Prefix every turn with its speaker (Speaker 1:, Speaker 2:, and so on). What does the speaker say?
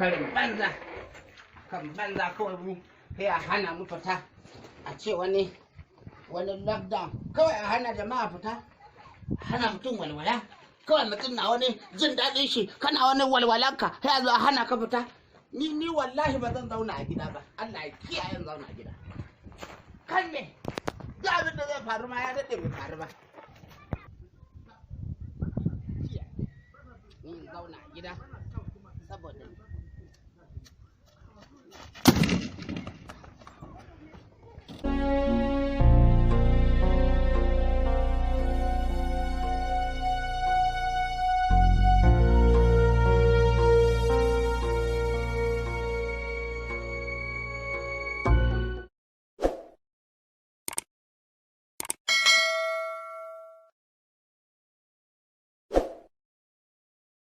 Speaker 1: Karin banza kan banza kawai mu sai a hana mu fita, a ce wani lockdown, kawai a hana jama'a fita, hana mutum walwala. Kawai mutum na wani jin daɗin shi, kana wani walwalanka, sai a zo a hana ka fita. Ni wallahi ba zan zauna a gida ba. Allah ya kiyaye in zauna a gida. Kan me? Duk abin da zai faru ma ya daɗe bai faru ba. Kiyaye. Ni in zauna a gida saboda